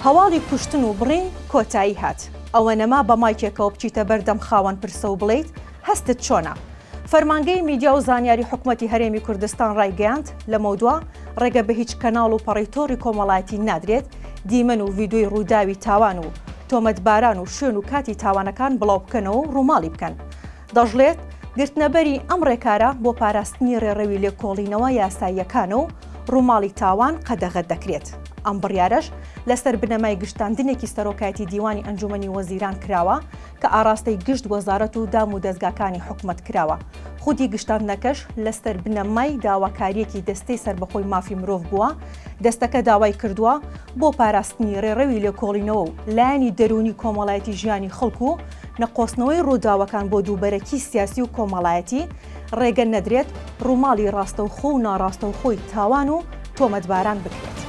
هەواڵی کوشتن و بڕین کۆتایی هات. ئەوە نەما بە مایکێکەوە بچیتە بەردەم خاوەن پرسە و بڵێیت هەستت چۆنە؟ فەرمانگەی میدیا و زانیاری حکومەتی هەرێمی کوردستان ڕایگەیاند، لەمەودوا ڕێگە بە هیچ کەناڵ و پەڕەی تۆڕی کۆمەڵایەتی نادرێت دیمەن و ڤیدیۆی ڕووداوی تاوان و تۆمەتباران و شوێن و کاتی تاوانەکان بڵاوبکەنەوە و ڕووماڵی بکەن. دەشڵێت، گرتنەبەری ئەم ڕێکارە بۆ پاراستنی ڕێڕەوی لێکۆڵینەوە یاساییەکانە و ڕووماڵی تاوان قەدەغە دەکرێت. ئەم بڕیارەش لەسەر بنەمای گشتاندنێکی سەرۆکایەتی دیوانی ئەنجومەنی وەزیران کراوە کە ئاڕاستەی گشت وەزارەت و دام و دەزگاکانی حکومەت کراوە. خودی گشتاندنەکەش لەسەر بنەمای داواکارییەکی دەستەی سەربەخۆی مافی مرۆڤ بووە، دەستەکە داوای کردووە بۆ پاراستنی ڕێڕەوی لێکۆڵینەوە و لایەنی دەروونی کۆمەڵایەتی ژیانی خەڵک و نەقۆستنەوەی ڕووداوەکان بۆ دووبەرەکی سیاسی و کۆمەڵایەتی، ڕێگە نەدرێت ڕووماڵی ڕاستەوخۆ و ناڕاستەوخۆی تاوان و تۆمەتباران بکرێت.